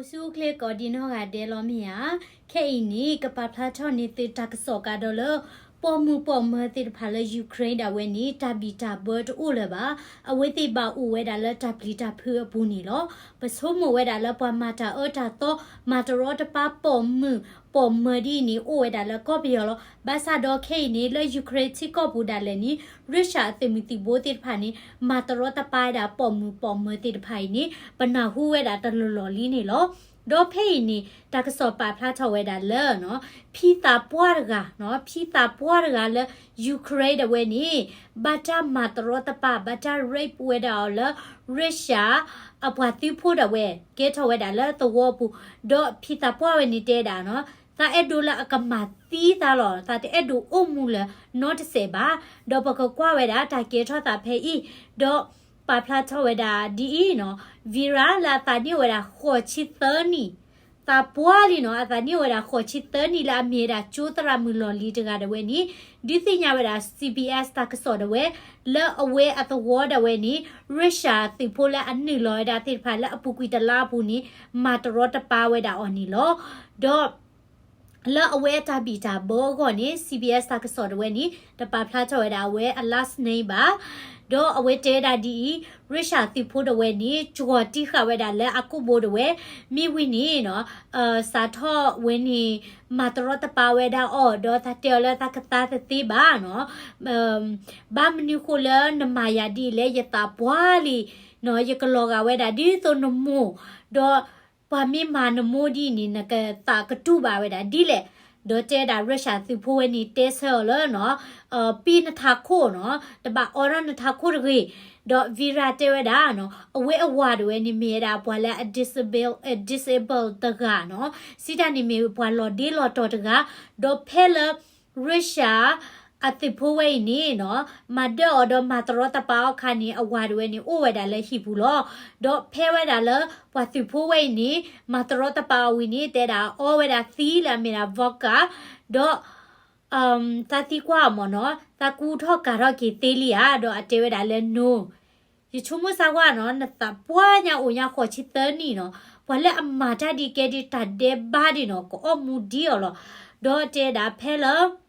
အိၣ်ဆူၣ်အိၣ်ချ့ကိးဒံနီၢ်ဂၤဒဲးလီၤမ့ၢ်ဧါ. ခဲအံၤန့ၣ် ကပာ်ဖျါထီၣ်န့ၢ်သုတၢ်ကစီၣ်ကဒီးလၢ ပိာ်မုၣ်ပိာ်မၢၤသ့ၣ်တဖၣ်လၢ Ukraine ဒၣ်ဝဲန့ၣ် တၢ်ဘံၣ်တၢ်ဘၢတအိၣ်လၢၤဘၣ်. အဝဲသ့ၣ်ဘၣ်အိၣ်ဝဲဒၣ်လၢတၢ်ပျံၤတၢ်ဖုးအပူၤန့ၣ်လီၤ. ပဆိကမိၣ်ဝဲဒၣ်လၢပှၤမၤတၢ်အၢတၢ်သီ မၤတရီတပါပိာ်မုၣ်ပိာ်မၢၤဒ်အံၤန့ၣ် အိၣ်ဝဲဒၣ်လၢကီၢ်ပယီၤလီၤ. ဘၣ်ဆၣ်ဒီးခဲအံၤန့ၣ် လၢ Ukraine ထံကီၢ်ပူၤဒၣ်လဲာ်န့ၣ် Russia အသုးမုၢ်သံၣ်ဘိသ့ၣ်တဖၣ်န့ၣ် မၤတရီတပါဝဲဒၣ်ပိာ်မုၣ်ပိာ်မၢၤသ့ၣ်တဖၣ်အံၤန့ၣ် ပနၢ်ဟူဝဲဒၣ်တလီၢ်လီၢ်လံန့ၣ်လီၤ. ဒီးဖဲအံၤန့ၣ် တၢ်ကစီၣ်ပာ်ဖျါထီၣ်ဝဲဒၣ်လၢ ဖံသးပှၢ်တဂၤ, ဖံသးပှၢ်တဂၤလၢ Ukraine ဒၣ်ဝဲန့ၣ် ဘၣ်တၢ်မၤတရီတပါ ဘၣ်တၢ် rape ဝဲဒၣ်အီၤလၢ Russia အပှၤသုးဖိဒၣ်ဝဲ ကဲထီၣ်ဝဲဒၣ်လၢသဝီပူၤ, ဒီးဖံသးပှၢ်ဝဲန့ၣ်တဲဒၣ်နီၤ, သးအဲၣ်ဒိးလၢအကမၤသံသးလီၤ, သးတအဲၣ်ဒိးအိၣ်မူလၢၤနီတစဲးဘၣ်, ဒီးပကကွၢ်ဝဲဒၣ်တၢ်ကဲထီၣ်သးဖဲအံၤ, ဒီးပာ်ဖျါထီၣ်ဝဲဒၣ်ဒ်အံၤနီၤ, Vera လၢအသးနံၣ်အိၣ်ဝဲဒၣ်ဃိးဆံသၢနံၣ်, သးပှၢ်လံနီၤ, အသးနံၣ်အိၣ်ဝဲဒၣ်ဃိးဆံသၢနံၣ်လၢအမ့ၢ်ဝဲဒၣ်ကၠိသရၣ်မုၣ်လီၢ်လံၤတဂၤဒၣ်ဝဲန့ၣ်, ဒုးသ့ၣ်ညါဝဲဒၣ် C B S တၢ်ကစီၣ်ဒၣ်ဝဲ, လၢအဝဲအသဝီဒၣ်ဝဲန့ၣ် Russia သုးဖိလၢအနုာ်လီၤဝဲဒၣ်သ့ၣ်တဖၣ်လၢအပူၤကွံာ်တလါအပူၤန့ၣ် မၤတရီတပါဝဲဒၣ်အီၤန့ၣ်လီၤ. ဒီး လၢအဝဲအတၢ်ဘံၣ်တၢ်ဘၢအဂီၢ်န့ၣ် C B S တၢ်ကစီၣ်ဒၣ်ဝဲန့ၣ် တပာ်ဖျါထီၣ်ဝဲဒၣ်အဝဲအ last name ဘၣ်. ဒီးအဝဲတဲဝဲဒၣ်ဒ်အံၤ, Russia သုးဖိဒၣ်ဝဲန့ၣ် ကၠီၤတံၢ်ဃာ်ဝဲဒၣ်လၢအကိာ်ဘိဒၣ်ဝဲ, မ့ၢ်ဝံၤန့ၣ်နီၤ, စးထီၣ်ဝဲန့ၣ် မၤတရီတပါဝဲဒၣ်အီၤ, ဒီးသးတဲအီၤလၢသးကသါတသ့ဘၣ်နီၤ, ဘၣ်မနုၤဃိလၢနမၤယၤဒ်အံၤလဲၣ်, ယသးပှၢ်လံ, ယကလီၤဂာ်ဝဲဒၣ်ဒ်သိးနမိၢ်, ဒီးပှၤမ့ၢ်မၤနမိၢ်ဒ်အံၤန့ၣ် နကသးကတူၢ်ဘၣ်ဝဲဒၣ်ဒ်လဲၣ်. ဒီးတဲဒၣ် Russia သုးဖိဝဲန့ၣ် တဲဆၢအီၤလၢနီၤ, ပ့ၢ်နထးခိၣ်နီၤ, တဘၣ်အီထီၣ်နထးခိၣ်တဂ့ၤ. ဒီး Vera တဲဝဲဒၣ်နီၤ, အဝဲအဝၤဒၣ်ဝဲန့ၣ် မ့ၢ်ဝဲဒၣ်ပှၤလၢအ disable, disable တဂၤနီၤ, စံးတၢ်န့ၣ်မ့ၢ်ပှၤလီၤဒ့လီၤတီၤတဂၤ, ဒီးဖဲလၢ Russia အသုးဖိဝဲအံၤန့ၣ်နီၤ, မၤဒၢၣ်အီၤဒီးမၤတရီတပါအီၤအခါန့ၣ် အဝၤဒၣ်ဝဲန့ၣ် အိၣ်ဝဲဒၣ်လၢဟံၣ်ပူၤလီၤ. ဒီးဖဲဝဲဒၣ်လၢ ပှၤသုးဖိဝဲအံၤန့ၣ် မၤတရီတပါအီၤဝံၤန့ၣ် တဲဒၣ်အီဝဲဒၣ်သံလၢအမ့ၢ်ဒၣ် vodka, ဒီး သးသံကွၢ်အီၤမ့ၢ်နီၤ, သးကူထီၣ်ကၤထီၣ်က့ၤသ့လံဧါ, ဒီးအတဲဝဲဒၣ်လၢ no, ယဆိကမိၣ်စၢ်ကွၢ်နီၤ, နသးပှၢ်ညါအိၣ်ညါဃိးဆံသၢနံၣ်နီၤ, ပှၤလၢအမၤတၢ်ဒ်ကဲဒ်တၢ်ဒဲးဘးဒ်နီၤ, ကအီၣ်မူဒံးအီၤလီၤ. ဒီးတဲဒၣ်ဖဲလၢ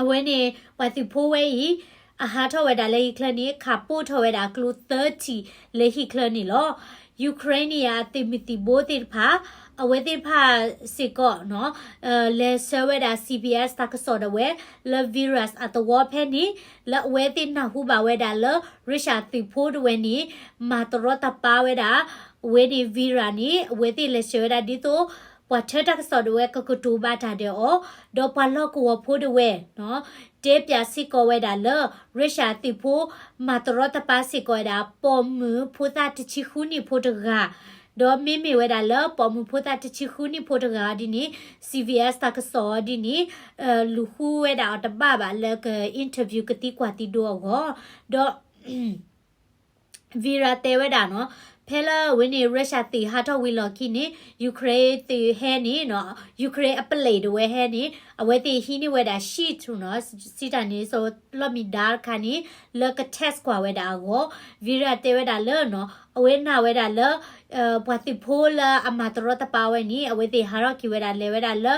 အဝဲန့ၣ် ပှၤသုးဖိဝဲအံၤ အဟးထီၣ်ဝဲဒၣ်လၢဟံၣ်ချၢန့ၣ် ခးပိၢ်ထီၣ်ဝဲဒၣ်ကျိသၢထံၣ်လၢဟံၣ်ချၢန့ၣ်လီၤ. Ukraine န့ၣ် အသုးမုၢ်သံၣ်ဘိသ့ၣ်တဖၣ် အဝဲသ့ၣ်တဖၣ်စ့ၢ်ကီးနီၤ, လဲၤဆှၢဝဲဒၣ် C B S တၢ်ကစီၣ်ဒၣ်ဝဲ လၢ Veras အသဝီဖဲန့ၣ် လၢအဝဲသ့ၣ်နၢ်ဟူဘၣ်ဝဲဒၣ်လၢ Russia သုးဖိဒၣ်ဝဲန့ၣ် မၤတရီတပါဝဲဒၣ် အဝဲန့ၣ် Vera န့ၣ် အဝဲသ့ၣ်လဲၤဆှၢဝဲဒၣ်ဒ်သိး ပှၤထၢတၢ်ကစီၣ်ဒၣ်ဝဲကကတိၤဘၣ်တၢ်ဒီးအီၤ, ဒီးပှၤလီၢ်ကဝီၤဖိဒၣ်ဝဲ တဲပၠးစ့ၢ်ကီးဝဲဒၣ်လၢ Russia သုးဖိ မၤတရီတပါစ့ၢ်ကီးဝဲဒၣ် ပိာ်မုၣ်ဖိသၣ်တဆံဃုနံၣ်ဖိတဂၤ, ဒီးမ့မ့ၢ်ဝဲဒၣ်လၢပိာ်မုၣ်ဖိသၣ်တဆံဃုနံၣ်ဖိတဂၤဒ်န့ၣ် C B S တၢ်ကစီၣ်ဒ်န့ၣ် လူၤဃုဝဲဒၣ်အီၤတဘၣ်ဘၣ်လၢက interview ကသံကွၢ်သံဒိးအဂီၢ်, ဒီး Vera တဲဝဲဒၣ်နီၤ, ဖဲလၢအဝဲန့ၣ် Russia သုးဟးထီၣ်ဝံၤလီၢ်ခံန့ၣ် Ukraine သုးဟဲန့ၣ်နီၤ, Ukraine အပလဲၣ်ဒၣ်ဝဲဟဲန့ၣ် အဝဲသ့ၣ်ဟံးန့ၢ်ဝဲဒၣ် sheet နီၤ, စံးတၢ်န့ၣ် လီၢ်မံၤဒါတခါန့ၣ် လၢက test ကွၢ်ဝဲဒၣ်အဂီၢ်, Vera တဲဝဲဒၣ်လၢနီၤ, အဝဲနာ်ဝဲဒၣ်လၢ ပှၤသုးဖိလၢအမၤတရီတပါဝဲန့ၣ် အဝဲသ့ၣ်ဟးထီၣ်က့ၤဝဲဒၣ်လဲၤဝဲဒၣ်လၢ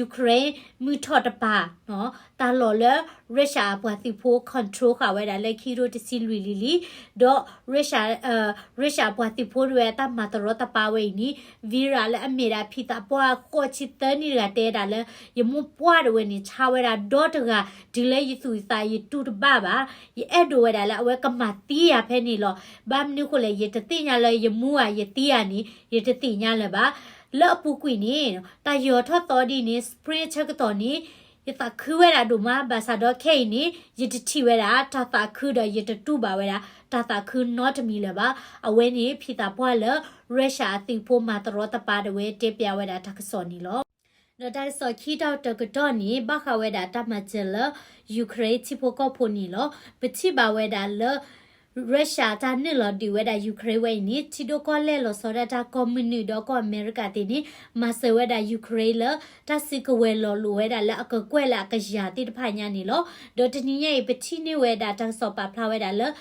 Ukraine မုၢ်ထီၣ်တပၤ တၢ်လီၢ်လၢ Russia အပှၤသုးဖိ control ဃာ်ဝဲဒၣ်လၢခံကထိတဆံလွံၢ်လံၤလံၤ, ဒီး Russia, Russia အပှၤသုးဖိဒၣ်ဝဲအတၢ်မၤတရီတပါဝဲအံၤန့ၣ် Vera လၢအမ့ၢ်ဒၣ်ဖံသးပှၢ်ဃိးဆံသၢနံၣ်တဂၤတဲဒၣ်လၢ ယမိၢ်ပှၢ်ဒၣ်ဝဲန့ၣ် ဆါဝဲဒၣ်ဒီတဂၤ တုၤလၢယသူၣ်ယသးယတူၢ်တဘၣ်ဘၣ်, ယအဲၣ်ဒိးဝဲဒၣ်လၢအဝဲကမၤသံယၤဖဲန့ၣ်လီၤ. ဘၣ်မနုၤဃိလဲၣ် ယတသ့ၣ်ညါလၢယမူဧါယသံဧါန့ၣ် ယတသ့ၣ်ညါလၢၤဘၣ်. လၢအပူၤကွံာ်န့ၣ် တၢ်ယီၤထီၣ်သီဒ်န့ၣ် spring ဆၢကတီၢ်န့ၣ် ယသးခုဝဲဒၣ်ဒိၣ်မး ဘၣ်ဆၣ်ဒီးခဲအံၤန့ၣ် ယတထံၣ်ဝဲဒၣ်တၢ်သးခုဒီးယတတူၢ်ဘၣ်ဝဲဒၣ်တၢ်သးခုနီတမံၤလၢၤဘၣ်. အဝဲန့ၣ်ဖံသးပှၢ်လၢ Russia အသုးဖိမၤတရီတပါဒၣ်ဝဲတဲပၠးဝဲဒၣ်တၢ်ကစီၣ်န့ၣ်လီၤ. ဒီးတၢ်ကစီၣ်ခံတီၤတကတီၢ်န့ၣ် ဘၣ်ဃးဝဲဒၣ်တၢ်မၤစၢၤလၢ Ukraine ထံဖိကီၢ်ဖိန့ၣ်လီၤ. ပထံၣ်ဘၣ်ဝဲဒၣ်လၢ Russia တၢ်နုာ်လီၤဒုးဝဲဒၣ် Ukraine ဝဲအံၤန့ၣ် ထံဒိၣ်ကီၢ်လဲၢ်လီၤဆီဒၣ်တၢ် ကီၢ်မုၢ်နုာ်ဒီးကီၢ်အမဲရကၤသ့ၣ်န့ၣ် မၤစၢၤဝဲဒၣ် Ukraine လၢ တၢ်စုကဝဲၤလီၤလိာ်ဝဲဒၣ်လၢအကကွဲၢ်လၢအကယၤသ့ၣ်တဖၣ်ညါန့ၣ်လီၤ. ဒီးတနံၤညါအံၤ ပထံၣ်န့ၢ်ဝဲဒၣ်တၢ်ကစီၣ်ပာ်ဖျါဝဲဒၣ်လၢ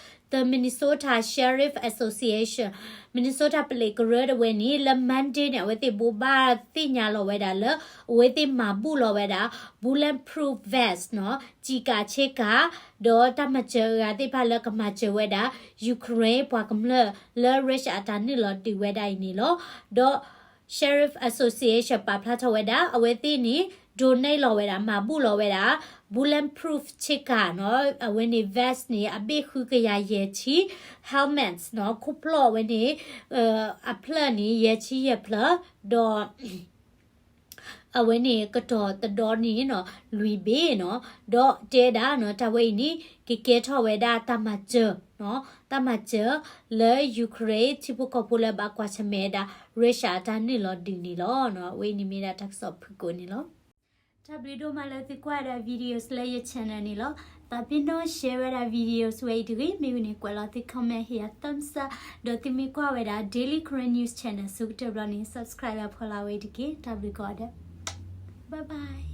Minnesota Sheriff Association, Minnesota ပလံးကရၢတဝဲန့ၣ် လၢ Monday န့ၣ် အဝဲသ့ၣ်ဘိးဘၣ်သ့ၣ်ညါလီၤဝဲဒၣ်လၢ အဝဲသ့ၣ်မၤဘူၣ်လီၤဝဲဒၣ် bulletproof vest နီၤ စံးကၤဆ့ကၤ ဒီးတၢ်မၤစၢၤအဂၤသ့ၣ်တဖၣ်လၢကမၤစၢၤဝဲဒၣ် Ukraine ပှၤကမျၢၢ်လၢ Russia အတၢ်နုာ်လီၤဒုးဝဲဒၣ်အံၤန့ၣ်လီၤ. ဒီး Sheriff Association ပာ်ဖျါထီၣ်ဝဲဒၣ် အဝဲသ့ၣ်န့ၣ် donate လီၤဝဲဒၣ် မၤဘူၣ်လီၤဝဲဒၣ် bulletproof ဆ့ကၤနီၤ အဝဲန့ၣ် vest န့ၣ် အဘ့ၣ်ဃုကယၤယဲၢ်ဆံ helmets နီၤ ခိၣ်ဖျီၣ်အဝဲန့ၣ် အဖျၢၣ်န့ၣ် ယဲၢ်ဆံယဲၢ်ဖျၢၣ် ဒီး အဝဲန့ၣ် ကတီၤတဒီန့ၣ်နီၤ လွံၢ်ဘ့ၣ်နီၤ ဒီးတဲဒၣ်နီၤ တၢ်ဝဲအံၤန့ၣ် ကကဲထီၣ်ဝဲဒၣ်တၢ်မၤစၢၤနီၤ တၢ်မၤစၢၤလၢ Ukraine ထံဖိကီၢ်ဖိလၢဘၣ်ကွၢ်ဆၢၣ်မဲာ်ဝဲဒၣ် Russia အတၢ်နုာ်လီၤဒုးန့ၣ်လီၤ. အဝဲအံၤန့ၣ်မ့ၢ်ဒၣ်တၢ်ကစီၣ်ဖုၣ်ကိာ်န့ၣ်လီၤ. တၢ်ဘျုးဒိၣ်မးလၢသုကွၢ်ဒၣ် videos လၢယ channel န့ၣ်လီၤ. သးပ့ၤနီၣ် share ဝဲဒၣ် videos ဝဲအံၤတဂ့ၤ. မ့ၢ်ဝံၤန့ၣ် ကွဲးလီၤသု comment ဟ့ၣ်ယၤ thumbs up ဒီးသုမ့ၢ်ကွၢ်ဝဲဒၣ် Daily Karen News Channel ဆိကတၢၢ်ဘျီန့ၣ် subscribe ဝဲဖီလာ်ဝဲအံၤတက့ၢ်. တၢ်ဘျုးကိးဂၤဒဲး bye bye.